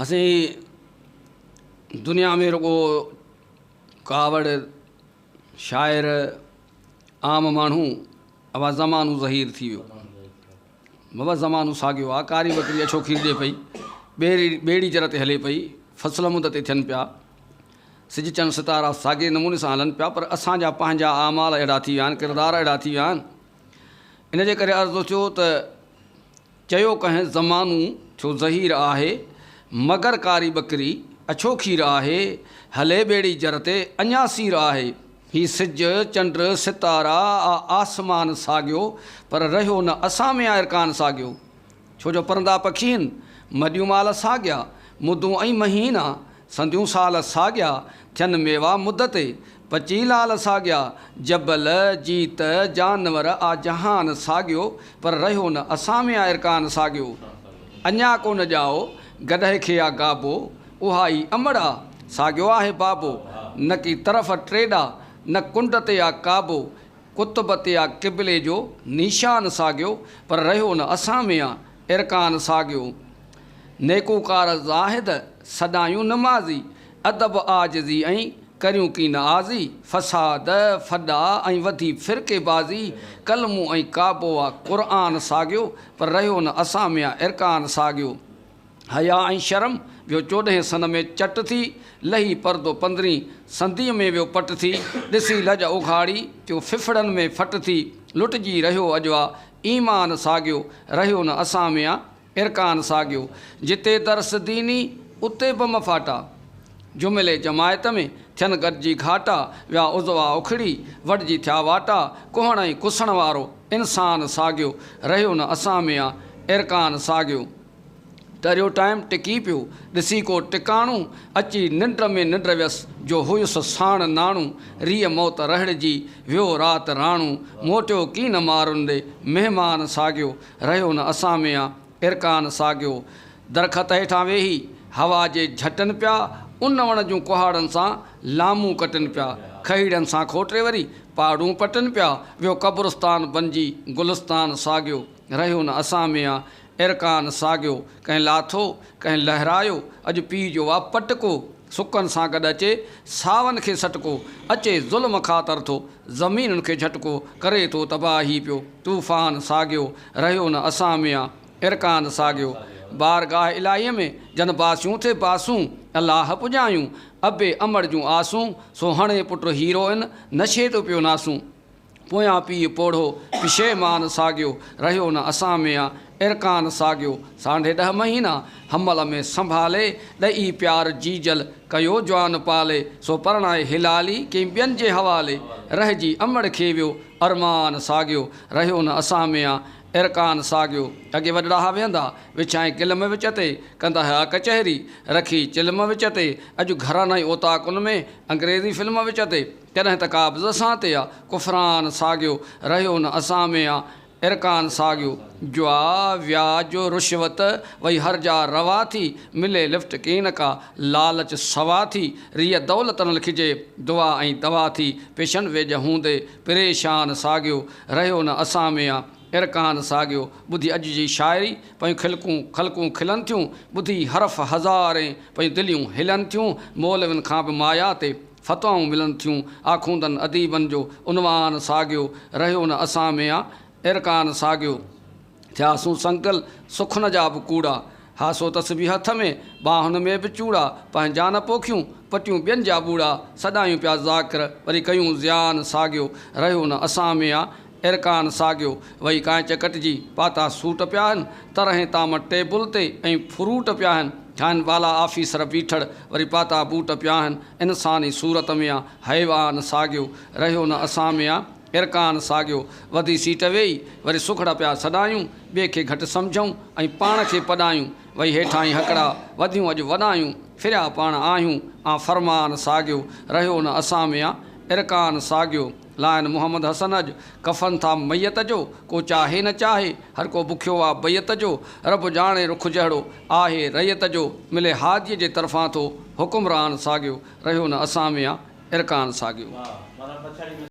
اسين دنيا ۾ رڳو ڪاوڙ، شاعر، عام ماڻهو اها زمانو ظهير ٿي ويو. بابا زمانو ساڳيو آ، ڪاري ٻڪري اڇو کير ڏي پئي، ٻيڙي ٻيڙي جر تي هلي پئي، فصل مند تي ٿين پيا، سج چنڊ ستارا ساڳي نموني سان هلن پيا، پر اسان جا پنهنجا اعمال اهڙا ٿي ويا آهن، ڪردار اهڙا ٿي ويا آهن. ان جي ڪري عرض ٿيو ته چيو ڪنهن زمانو ٿيو ظهير آهي، مگر ڪاري ٻڪري اڇو کير آهي، هلي ٻيڙي جر تي اڃا سير آهي. هي سج، چنڊ، ستارا، آ آسمان ساڳيو، پر رهيو نه اسان ۾ آ ارڪان ساڳيو. ڇو جو پرندا پکين، مڏيون مال ساڳيا، مدون ۽ مهينا، سنديون سال ساڳيا، ٿين ميوا مد تي، پچي لال ساڳيا، جبل، جيت، جانور، آ جهان ساڳيو، پر رهيو نه اسان ۾ آ ارڪان ساڳيو. اڃا ڪونه ڄائو، گڏهه کي آ گابو، اها ئي امڙ آ، ساڳيو آهي بابو، نه ڪي طرف ٽيڏا، نه ڪنڊ تي آ ڪعبو، قطب تي آ قبلي جو نيشان ساڳيو، پر رهيو نه اسان ۾ آ ارڪان ساڳيو. نيڪوڪار زاهد سڏايون نمازي، ادب عاجزي ۽ ڪريون ڪين آزي، فساد، ڦڏا ۽ وڌي فرقي بازي، ڪلمو ۽ ڪعبو آ قرآن ساڳيو، پر رهيو نه اسان ۾ آ ارڪان ساڳيو. حياء ۽ شرم ويو چوڏهين سن ۾ چٽ ٿي، لهي پردو پندرهين سنديء ۾ ويو پٽ ٿي، ڏسي لڄ اگهاڙي ٿيو ڦڦڙن ۾ ڦٽ ٿي، لٽجي رهيو اڄ آ ايمان ساڳيو، رهيو نه اسان ۾ آ ارڪان ساڳيو، جتي درس ديني اتي بم ڦاٽا، جملي جماعت ۾ ٿين گڏجي گهاٽا، ويا عضوا اکڙي وڍجي ٿيا واٽا، ڪهڻ ۽ ڪسڻ وارو انسان ساڳيو، رهيو نه اسان ۾ آ ارڪان ساڳيو. ٽريو ٽائيم ٽڪي پيو، ڏسي ڪو ٽڪاڻو، اچي ننڊ ۾ ننڊ ويس، جو هيس ساڻ ناڻو، ريء موت رهڙجي، ويو رات راڻو، موٽيو ڪين مارن ڏي، مهمان ساڳيو، رهيو نه اسان ۾ آ، ارڪان ساڳيو. درخت هيٺان ويهي، هوا جي جهٽن پيا، ان وڻ جون ڪهاڙن سان لامون ڪٽن پيا، کهيڙن سان کوٽي وري پاڙون پٽن پيا، ويو قبرستان بنجي گلستان ساڳيو. رهيو نه اسان ۾ آ ارڪان ساڳيو، ڪنهن لاٿو، ڪنهن لهرايو، اڄ پيء جو آ پٽڪو، سڪن سان گڏ اچي ساون کي سٽڪو، اچي ظلم خاطر ٿو زمينن کي جهٽڪو، ڪري ٿو تباهي پيو طوفان ساڳيو، رهيو نه اسان ۾ آ ارڪان ساڳيو. بارگاهه الاهيء ۾ جن باسيون ٿي باسون، الله پڄايون ابي امڙ جون آسون، سو هڻي پٽ هيروئن نشي تو پيو ناسون. پويان پيء پوڙهو پشيمان ساڳيو، رهيو نه اسان ۾ آ ارڪان ساڳيو. سانڍي ڏهه مهينا حمل ۾ سنڀالي، ڏئي پيار جيجل ڪيو جوان پالي. سو پرڻائي حلالي ڪئين ٻين جي حوالي، رهجي امڙ کي ويو ارمان ساڳيو، رهيو نه اسان ۾ آ ارڪان ساڳيو. اڳي وڏڙا ها ويهندا وڇائي گلم وچ تي، ڪندا هيا ڪچهري رکي چلم وچ تي. اڄ گهرن ۽ اوطاقن ۾ انگريزي فلم وچ تي. ڪڏهن ته قابض اسان تي آ، ڪفران ساڳيو، رهيو نه اسان ۾ آ، ارڪان ساڳيو. جوا، وياج، رشوت، وئي هر جا روا ٿي، ملي لفٽ ڪين ڪا، لالچ سوا ٿي، ريء دولت نه لکجي، دعا ۽ دوا ٿي، پيشن ويڄ هوندي، پريشان ساڳيو، رهيو نه اسان ۾ آ، ارڪان ساڳيو. ٻڌي اڄ جي شاعري، پيون خلقون، خلقون کلن ٿيون، ٻڌي حرف هزارين، پيون دليون هلن ٿيون، مولوين کان به مايا تي، فتوائون ملن ٿيون آخوندن اديبن جو عنوان ساڳيو رهيو نه اسان ۾ آ ارڪان ساڳيو ٿياسون سنگدل سخن جا به ڪوڙا ها سو تسبيح هٿ ۾ ٻانهن ۾ به چوڙا پنهنجا نه پوکيون پٽيون ٻين جا ٻوڙا سڏايون پيا ذاڪر وري ڪيون زيان ساڳيو رهيو نه اسان ۾ آ ارڪان ساڳيو وئي ڪانچ ڪٽجي پاتا سوٽ پيا هن طرحين طعام ٽيبل تي ۽ فروٽ پيا هن ٺاهن بالا آفيسر بيٺڙ وري پاتا بوٽ پيا هن انساني صورت ۾ آ حيوان ساڳيو رهيو نه اسان ۾ آ ارڪان ساڳيو وڌي سيٽ ويئي وري سکڙا پيا سڏايون ٻئي کي گهٽ سمجهون ۽ پاڻ کي پڏايون وئي هيٺائين هڪڙا وڌيون اڄ وڏايون ڦريا پاڻ آهيون آ فرمان ساڳيو رهيو نه اسان ۾ آ ارڪان ساڳيو. لائن محمد حسن اڄ ڪفن ٿا ميت جو، ڪو چاهي نه چاهي، هر ڪو بکيو آ بيت جو، رب ڄاڻي رخ جهڙو، آهي رعيت جو، ملي هاديء جي طرفان ٿو، حڪمران ساڳيو، رهيو نه اسان ۾ آ ارڪان ساڳيو.